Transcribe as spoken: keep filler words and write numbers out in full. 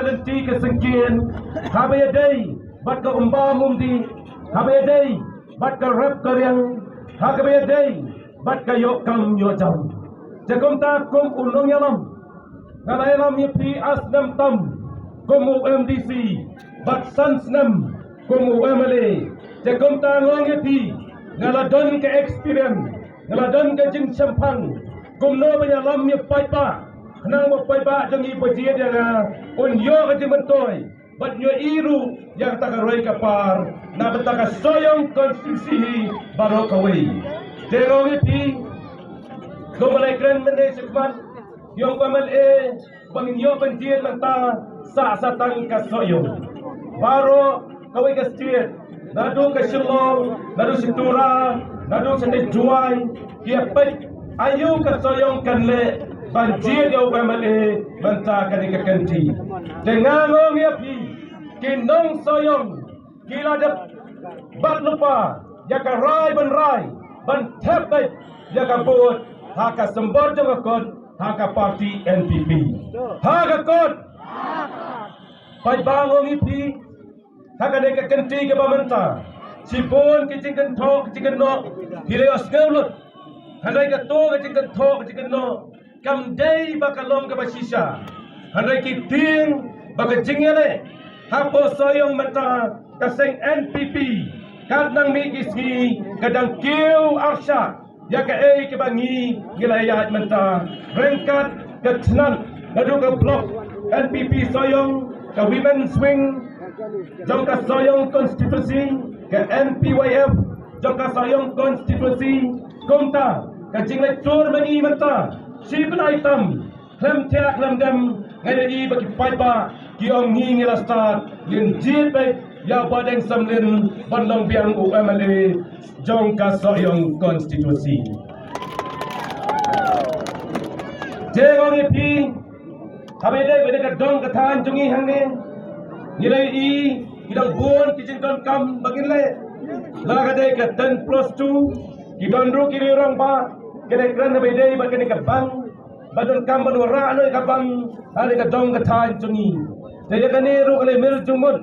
Tynti ka syngkien, haba ïadei bad ka umbam umdih, haba ïadei bad ka rep ka riang, haba ïadei bad ka ïoh kam ïoh jam. Te kumta kum u nongïalam, nga la ïalam ïa phi ar snem tam kum u M D C bad san snem kum u M L A. Te kumta nga ong ïa phi, nga la don ka experience, nga la don ka jingshemphang kumno ban ïalam ïa paidbah, khnang ba paidbah jong ngi ba jied ïa nga un ïoh ka jingmyntoi bad ïohi ruh ïa kata ka roi ka par na bynta ka Sohiong constituency hi baroh kawei. Te nga ong ïa phi, kumba la kren mynne shakhmat, ïa u M L A ba ngin ïoh ban jied mynta sah sah tang ka Sohiong. Baroh kawei ka state, naduh ka Shillong, naduh sha Tura, naduh sha Jowai, ki ïa peit aïu ka Sohiong kan leh ban jied ïa u M L A mynta kane ka kynti. Te nga ong ïa phi, ki nong Sohiong ki la dep bat lypa ïa ka rai ban rai ban thep beit ïa ka vote ha ka symbol jong ka kot, ha ka party N P P. Ha ka kot. Paidbah, nga ong ïa phi, ha kane ka kynti kaba mynta, shibun ki jingkynthoh ki jingkynnoh phi la ïohsngew lut. Hynrei kato ka jingkynthoh ka jingkynnoh kam dei ba ka long kaba shisha, hynrei ki tieng ba ka jingïaleh hapoh Sohiong mynta, ka seng N P P, kat nang mih ki sngi ka dang kiew arshah ïa kaei kaba ngi ngi la ïaid mynta. Ryngkat ka tnat naduh ka block N P P Sohiong, ka women's wing jong ka Sohiong constituency, ka N P Y F jong ka Sohiong constituency. Kumta ka jingleit tour ma ngi mynta shi bnai tam, khlem thiah khlem dem, nga ïohi ba ki paidbah ki ong ngi ngi la stad, ngin jied beit ïa u Bah Deng Samlin ban long biang u M L A jong ka Sohiong constituency. Te nga ong ïa phi, haba ïadei bad ka dong ka thaiñ jong ngi hangne, ngi la ïohi ki dang bun ki jingdonkam ba ngin leh. La ka dei ka ten plus two, ki don ruh ki riew rangbah, ka dei kren haba ïadei bad kane ka bank, ba donkam ban wanrah noh ïa ka bank ha kane ka dong ka thaiñ jong ngi. Te ïa kane ruh ka la mih jingmut